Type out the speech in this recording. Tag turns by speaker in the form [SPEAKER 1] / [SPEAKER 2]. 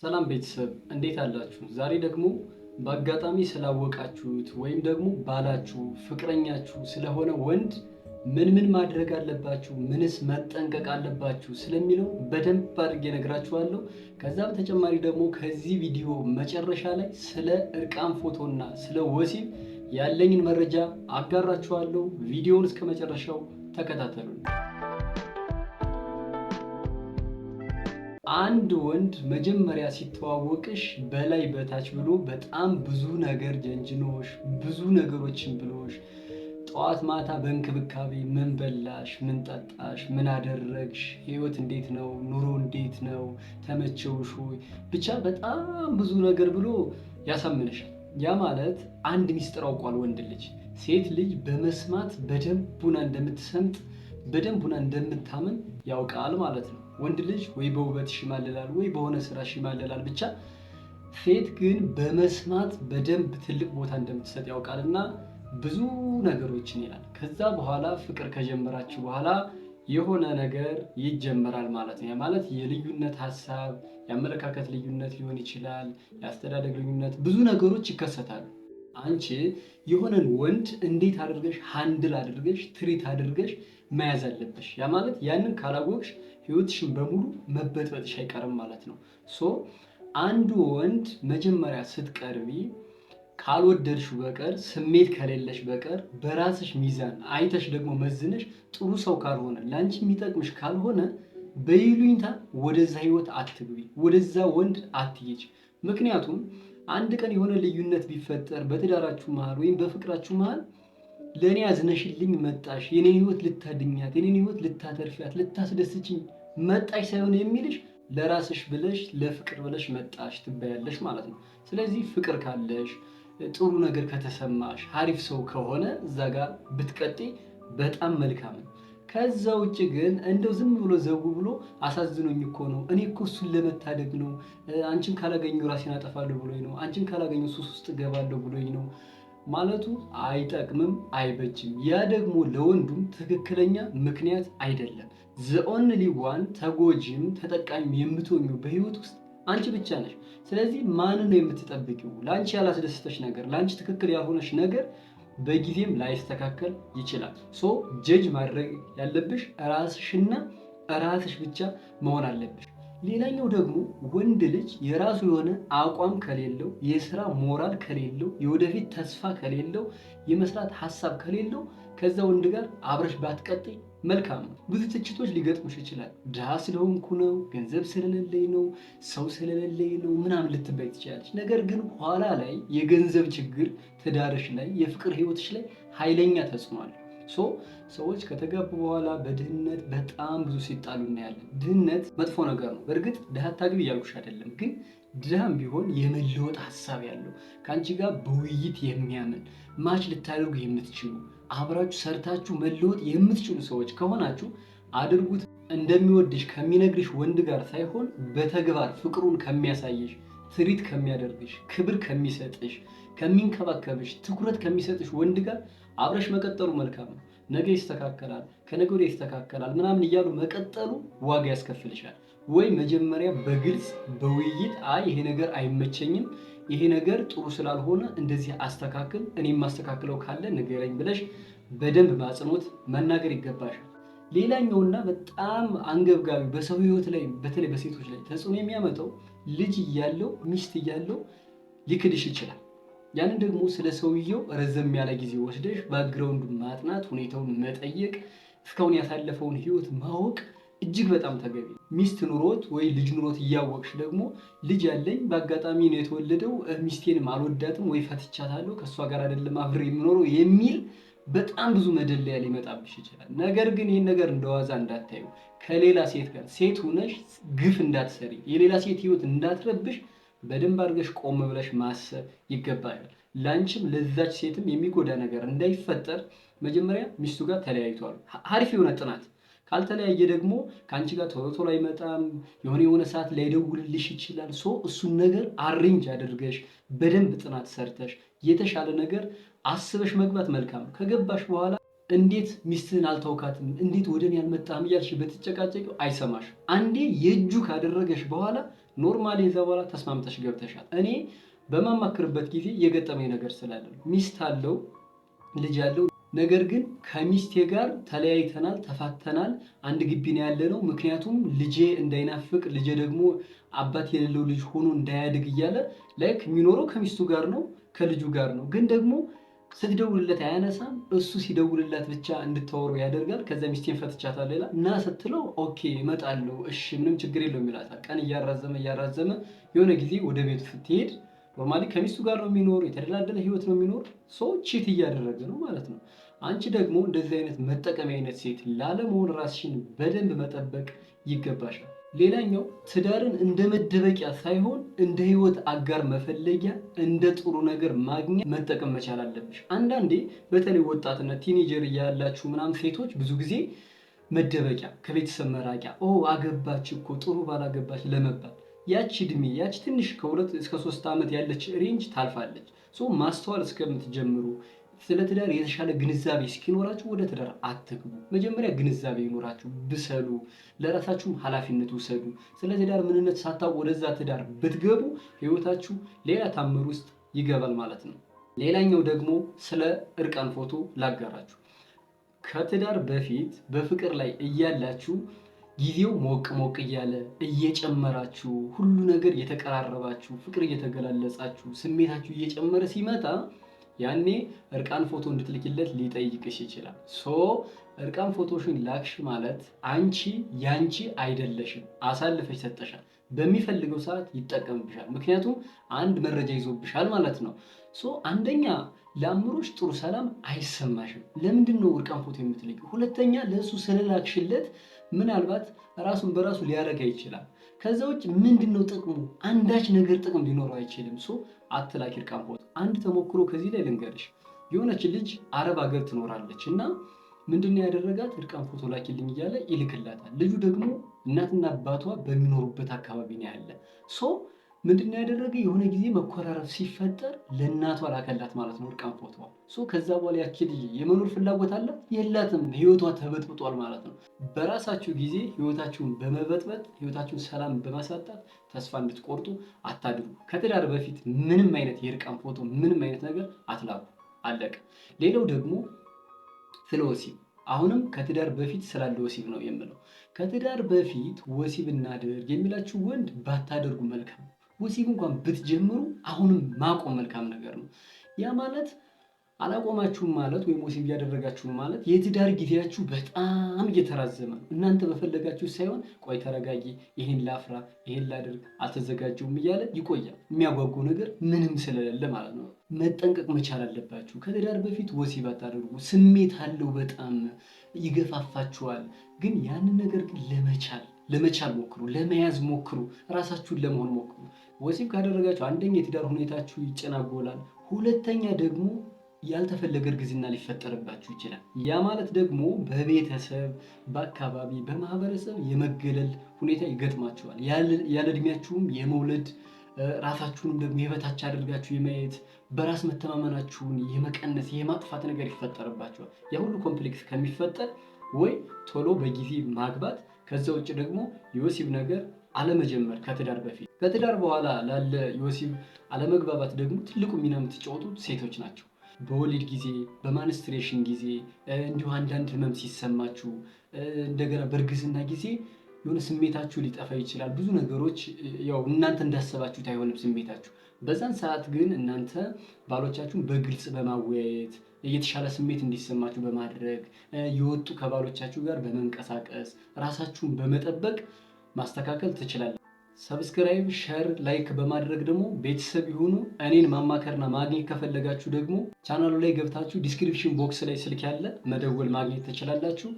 [SPEAKER 1] ሰላም ቤተሰብ፣ እንዴት አላችሁ? ዛሬ ደግሞ በአጋጣሚ ስላወቃችሁት ወይም ደግሞ ባላችሁ፣ ፍቅረኛችሁ ስለሆነ ወንድ ምን ምን ማድረግ አለባችሁ፣ ምንስ መጠንቀቅ አለባችሁ ስለሚለው በደንብ አድርጌ እነግራችኋለሁ። ከዛ በተጨማሪ ደግሞ ከዚህ ቪዲዮ መጨረሻ ላይ ስለ እርቃን ፎቶና ስለ ወሲብ ያለኝን መረጃ አጋራችኋለሁ። ቪዲዮውን እስከ መጨረሻው ተከታተሉን። አንድ ወንድ መጀመሪያ ሲተዋወቅሽ በላይ በታች ብሎ በጣም ብዙ ነገር ጀንጅኖሽ፣ ብዙ ነገሮችን ብሎሽ፣ ጠዋት ማታ በእንክብካቤ ምን በላሽ፣ ምን ጠጣሽ፣ ምን አደረግሽ፣ ህይወት እንዴት ነው፣ ኑሮ እንዴት ነው፣ ተመቸውሽ ወይ፣ ብቻ በጣም ብዙ ነገር ብሎ ያሳምንሻል። ያ ማለት አንድ ሚስጥር አውቋል ወንድ ልጅ። ሴት ልጅ በመስማት በደንብ ሆና እንደምትሰምጥ፣ በደንብ ሆና እንደምታምን ያውቃል ማለት ነው። ወንድ ልጅ ወይ በውበትሽ ይማልላል ወይ በሆነ ስራሽ ይማልላል። ብቻ ሴት ግን በመስማት በደንብ ትልቅ ቦታ እንደምትሰጥ ያውቃልና ብዙ ነገሮችን ይላል። ከዛ በኋላ ፍቅር ከጀመራችሁ በኋላ የሆነ ነገር ይጀመራል ማለት ነው። ያ ማለት የልዩነት ሀሳብ፣ የአመለካከት ልዩነት ሊሆን ይችላል፣ የአስተዳደግ ልዩነት፣ ብዙ ነገሮች ይከሰታሉ። አንቺ የሆነን ወንድ እንዴት አድርገሽ handle አድርገሽ treat አድርገሽ መያዝ አለብሽ። ያ ማለት ያንን ካላወቅሽ ህይወትሽን በሙሉ መበጥበጥሽ አይቀርም ማለት ነው። So አንዱ ወንድ መጀመሪያ ስትቀርቢ ካልወደድሽው በቀር፣ ስሜት ከሌለሽ በቀር፣ በራስሽ ሚዛን አይተሽ ደግሞ መዝነሽ ጥሩ ሰው ካልሆነ፣ ለአንቺ የሚጠቅምሽ ካልሆነ በይሉኝታ ወደዛ ህይወት አትግቢ፣ ወደዛ ወንድ አትሂጂ። ምክንያቱም አንድ ቀን የሆነ ልዩነት ቢፈጠር በትዳራችሁ መሃል ወይም በፍቅራችሁ መሃል ለእኔ አዝነሽልኝ መጣሽ፣ የኔን ህይወት ልታድኛት፣ የኔን ህይወት ልታተርፊያት፣ ልታስደስችኝ መጣሽ ሳይሆን የሚልሽ ለራስሽ ብለሽ ለፍቅር ብለሽ መጣሽ ትባያለሽ ማለት ነው። ስለዚህ ፍቅር ካለሽ፣ ጥሩ ነገር ከተሰማሽ፣ አሪፍ ሰው ከሆነ እዛ ጋር ብትቀጥይ በጣም መልካም ነው። ከዛ ውጭ ግን እንደው ዝም ብሎ ዘው ብሎ አሳዝኖኝ እኮ ነው፣ እኔ እኮ እሱን ለመታደግ ነው፣ አንቺን ካላገኘሁ ራሴን አጠፋለሁ ብሎኝ ነው፣ አንቺን ካላገኘሁ ሱስ ውስጥ እገባለሁ ብሎኝ ነው ማለቱ አይጠቅምም፣ አይበጅም። ያ ደግሞ ለወንዱም ትክክለኛ ምክንያት አይደለም። The only one ተጎጂም ተጠቃሚም የምትሆኚው በህይወት ውስጥ አንቺ ብቻ ነሽ። ስለዚህ ማንን ነው የምትጠብቂው? ለአንቺ ያላስደሰተሽ ነገር፣ ለአንቺ ትክክል ያልሆነሽ ነገር በጊዜም ላይስተካከል ይችላል። So judge ማድረግ ያለብሽ ራስሽና ራስሽ ብቻ መሆን አለብሽ። ሌላኛው ደግሞ ወንድ ልጅ የራሱ የሆነ አቋም ከሌለው፣ የስራ ሞራል ከሌለው፣ የወደፊት ተስፋ ከሌለው፣ የመስራት ሀሳብ ከሌለው ከዛ ወንድ ጋር አብረሽ ባትቀጥይ መልካም ነው። ብዙ ትችቶች ሊገጥሙሽ ይችላል። ድሃ ስለሆንኩ ነው፣ ገንዘብ ስለሌለኝ ነው፣ ሰው ስለሌለኝ ነው ምናምን ልትባይ ትችላለች። ነገር ግን ኋላ ላይ የገንዘብ ችግር ትዳርሽ ላይ፣ የፍቅር ህይወትሽ ላይ ኃይለኛ ተጽዕኖ አለ። So ሰዎች ከተጋቡ በኋላ በድህነት በጣም ብዙ ሲጣሉ እናያለን። ድህነት መጥፎ ነገር ነው። በእርግጥ ድሃ ታግቢ እያልኩሽ አይደለም፣ ግን ድሃም ቢሆን የመለወጥ ሀሳብ ያለው፣ ከአንቺ ጋር በውይይት የሚያምን፣ match ልታደርጉ የምትችሉ፣ አብራችሁ ሰርታችሁ መለወጥ የምትችሉ ሰዎች ከሆናችሁ አድርጉት። እንደሚወድሽ ከሚነግርሽ ወንድ ጋር ሳይሆን በተግባር ፍቅሩን ከሚያሳይሽ፣ treat ከሚያደርግሽ፣ ክብር ከሚሰጥሽ፣ ከሚንከባከብሽ፣ ትኩረት ከሚሰጥሽ ወንድ ጋር አብረሽ መቀጠሉ መልካም ነው። ነገ ይስተካከላል፣ ከነገ ወዲያ ይስተካከላል ምናምን እያሉ መቀጠሉ ዋጋ ያስከፍልሻል። ወይ መጀመሪያ በግልጽ በውይይት አይ ይሄ ነገር አይመቸኝም፣ ይሄ ነገር ጥሩ ስላልሆነ እንደዚህ አስተካክል፣ እኔ የማስተካክለው ካለ ንገረኝ ብለሽ በደንብ በአጽንኦት መናገር ይገባሻል። ሌላኛውና በጣም አንገብጋቢ በሰው ህይወት ላይ በተለይ በሴቶች ላይ ተጽዕኖ የሚያመጣው ልጅ እያለው፣ ሚስት እያለው ሊክድሽ ይችላል። ያንን ደግሞ ስለ ሰውየው ረዘም ያለ ጊዜ ወስደሽ background ኡን ማጥናት፣ ሁኔታውን መጠየቅ፣ እስካሁን ያሳለፈውን ህይወት ማወቅ እጅግ በጣም ተገቢ ነው። ሚስት ኑሮት ወይ ልጅ ኑሮት እያወቅሽ ደግሞ ልጅ ያለኝ በአጋጣሚ ነው የተወለደው፣ ሚስቴንም አልወዳትም ወይ ፈትቻታለሁ፣ ከእሷ ጋር አይደለም አብሬ የምኖረው የሚል በጣም ብዙ መደለያ ሊመጣብሽ ይችላል። ነገር ግን ይህን ነገር እንደዋዛ እንዳታዩ። ከሌላ ሴት ጋር ሴት ሁነሽ ግፍ እንዳትሰሪ፣ የሌላ ሴት ህይወት እንዳትረብሽ በደንብ አድርገሽ ቆም ብለሽ ማሰብ ይገባል። ለአንቺም ለዛች ሴትም የሚጎዳ ነገር እንዳይፈጠር መጀመሪያ ሚስቱ ጋር ተለያይቷል። አሪፍ የሆነ ጥናት ካልተለያየ ደግሞ ከአንቺ ጋር ቶሎ ቶሎ አይመጣም። የሆነ የሆነ ሰዓት ላይደውልልሽ ይችላል። So እሱን ነገር arrange አድርገሽ በደንብ ጥናት ሰርተሽ የተሻለ ነገር አስበሽ መግባት መልካም ነው። ከገባሽ በኋላ እንዴት ሚስትህን አልተውካትም፣ እንዴት ወደ እኔ አልመጣህም እያልሽ በትጨቃጨቂው አይሰማሽ። አንዴ የእጁ ካደረገሽ በኋላ Normally እዛ በኋላ ተስማምተሽ ገብተሻል። እኔ በማማክርበት ጊዜ የገጠመኝ ነገር ስላለ ነው። ሚስት አለው፣ ልጅ አለው። ነገር ግን ከሚስቴ ጋር ተለያይተናል፣ ተፋተናል፣ አንድ ግቢ ነው ያለነው። ምክንያቱም ልጄ እንዳይናፍቅ፣ ልጄ ደግሞ አባት የሌለው ልጅ ሆኖ እንዳያድግ እያለ like የሚኖረው ከሚስቱ ጋር ነው፣ ከልጁ ጋር ነው። ግን ደግሞ ስትደውልለት አያነሳም። እሱ ሲደውልላት ብቻ እንድታወሩ ያደርጋል። ከዛ ሚስቴን ፈትቻታለሁ ይላል እና ስትለው okay እመጣለሁ፣ እሺ ምንም ችግር የለውም ይላታል። ቀን እያራዘመ እያራዘመ የሆነ ጊዜ ወደ ቤቱ ስትሄድ normally ከሚስቱ ጋር ነው የሚኖር፣ የተደላደለ ህይወት ነው የሚኖር። So cheat እያደረገ ነው ማለት ነው። አንቺ ደግሞ እንደዚህ አይነት መጠቀሚያ አይነት ሴት ላለመሆን ራስሽን በደንብ መጠበቅ ይገባሻል። ሌላኛው ትዳርን እንደ መደበቂያ ሳይሆን እንደ ህይወት አጋር መፈለጊያ፣ እንደ ጥሩ ነገር ማግኘት መጠቀም መቻል አለብሽ። አንዳንዴ በተለይ ወጣትነት teenager እያላችሁ ምናምን ሴቶች ብዙ ጊዜ መደበቂያ፣ ከቤተሰብ መራቂያ፣ ኦ አገባች እኮ፣ ጥሩ ባላገባች ለመባል ያቺ እድሜ፣ ያቺ ትንሽ ከ2 እስከ 3 ዓመት ያለች range ታልፋለች። So ማስተዋል እስከምትጀምሩ፣ ስለ ትዳር የተሻለ ግንዛቤ እስኪኖራችሁ ወደ ትዳር አትግቡ። መጀመሪያ ግንዛቤ ይኖራችሁ፣ ብሰሉ፣ ለራሳችሁም ኃላፊነት ውሰዱ። ስለ ትዳር ምንነት ሳታውቁ ወደዛ ትዳር ብትገቡ ህይወታችሁ ሌላ ታምር ውስጥ ይገባል ማለት ነው። ሌላኛው ደግሞ ስለ እርቃን ፎቶ ላጋራችሁ። ከትዳር በፊት በፍቅር ላይ እያላችሁ ጊዜው ሞቅ ሞቅ እያለ እየጨመራችሁ፣ ሁሉ ነገር እየተቀራረባችሁ፣ ፍቅር እየተገላለጻችሁ፣ ስሜታችሁ እየጨመረ ሲመጣ ያኔ እርቃን ፎቶ እንድትልኪለት ሊጠይቅሽ ይችላል። So እርቃን ፎቶሽን ላክሽ ማለት አንቺ ያንቺ አይደለሽም፣ አሳልፈሽ ሰጠሻል። በሚፈልገው ሰዓት ይጠቀምብሻል። ምክንያቱም አንድ መረጃ ይዞብሻል ማለት ነው። So አንደኛ ለአእምሮሽ ጥሩ ሰላም አይሰማሽም። ለምንድን ነው እርቃን ፎቶ የምትልኪው? ሁለተኛ ለእሱ ስለላክሽለት ምናልባት ራሱን በራሱ ሊያረጋ ይችላል። ከዛ ውጭ ምንድን ነው ጥቅሙ? አንዳች ነገር ጥቅም ሊኖረው አይችልም። So አትላኪ እርቃን ፎቶ። አንድ ተሞክሮ ከዚህ ላይ ልንገርሽ። የሆነች ልጅ አረብ ሀገር ትኖራለች እና ምንድነው ያደረጋት? እርቃን ፎቶ ላኪልኝ እያለ ይልክላታል። ልጁ ደግሞ እናትና አባቷ በሚኖሩበት አካባቢ ነው ያለ። So ምንድነው ያደረገ? የሆነ ጊዜ መኮራረፍ ሲፈጠር ለእናቷ ላከላት ማለት ነው እርቃን ፎቶ። So ከዛ በኋላ ያቺ ልጅ የመኖር ፍላጎት አላት የላትም? ህይወቷ ተበጥብጧል ማለት ነው። በራሳችሁ ጊዜ ህይወታችሁን በመበጥበጥ፣ ህይወታችሁን ሰላም በማሳጣት ተስፋ እንድትቆርጡ አታድርጉ። ከትዳር በፊት ምንም አይነት የእርቃን ፎቶ፣ ምንም አይነት ነገር አትላኩ። አለቀ። ሌላው ደግሞ ስለ ወሲብ፣ አሁንም ከትዳር በፊት ስላለ ወሲብ ነው የምለው። ከትዳር በፊት ወሲብ እናድርግ የሚላችሁ ወንድ ባታደርጉ መልካም ነው። ወሲብ እንኳን ብትጀምሩ አሁንም ማቆም መልካም ነገር ነው። ያ ማለት አላቆማችሁም ማለት ወይም ወሲብ እያደረጋችሁ ማለት የትዳር ጊዜያችሁ በጣም እየተራዘመ ነው። እናንተ በፈለጋችሁ ሳይሆን ቆይ ተረጋጊ፣ ይሄን ላፍራ፣ ይሄን ላድርግ፣ አልተዘጋጀውም እያለ ይቆያል። የሚያጓጓው ነገር ምንም ስለሌለ ማለት ነው። መጠንቀቅ መቻል አለባችሁ። ከትዳር በፊት ወሲብ አታደርጉ። ስሜት አለው፣ በጣም ይገፋፋችኋል። ግን ያንን ነገር ግን ለመቻል ለመቻል ሞክሩ፣ ለመያዝ ሞክሩ፣ ራሳችሁን ለመሆን ሞክሩ። ወሲብ ካደረጋችሁ አንደኛ የትዳር ሁኔታችሁ ይጨናጎላል። ሁለተኛ ደግሞ ያልተፈለገ እርግዝና ሊፈጠርባችሁ ይችላል። ያ ማለት ደግሞ በቤተሰብ፣ በአካባቢ፣ በማህበረሰብ የመገለል ሁኔታ ይገጥማችኋል። ያለ እድሜያችሁም የመውለድ፣ ራሳችሁንም ደግሞ የበታች አድርጋችሁ የማየት፣ በራስ መተማመናችሁን የመቀነስ፣ የማጥፋት ነገር ይፈጠርባችኋል። ያ ሁሉ complex ከሚፈጠር ወይ ቶሎ በጊዜ ማግባት፣ ከዛ ውጭ ደግሞ የወሲብ ነገር አለመጀመር ከትዳር በፊት። ከትዳር በኋላ ላለ የወሲብ አለመግባባት ደግሞ ትልቁ ሚና የምትጫወቱት ሴቶች ናቸው። በወሊድ ጊዜ፣ በ menstruation ጊዜ፣ እንዲሁ አንዳንድ ህመም ሲሰማችሁ፣ እንደገና በእርግዝና ጊዜ የሆነ ስሜታችሁ ሊጠፋ ይችላል። ብዙ ነገሮች ያው እናንተ እንዳሰባችሁት አይሆንም ስሜታችሁ። በዛን ሰዓት ግን እናንተ ባሎቻችሁን በግልጽ በማወያየት፣ የተሻለ ስሜት እንዲሰማችሁ በማድረግ፣ የወጡ ከባሎቻችሁ ጋር በመንቀሳቀስ፣ ራሳችሁን በመጠበቅ ማስተካከል ትችላላችሁ። Subscribe፣ share፣ like በማድረግ ደግሞ ቤተሰብ ይሁኑ። እኔን ማማከርና ማግኘት ከፈለጋችሁ ደግሞ ቻናሉ ላይ ገብታችሁ description box ላይ ስልክ ያለ መደወል ማግኘት ትችላላችሁ።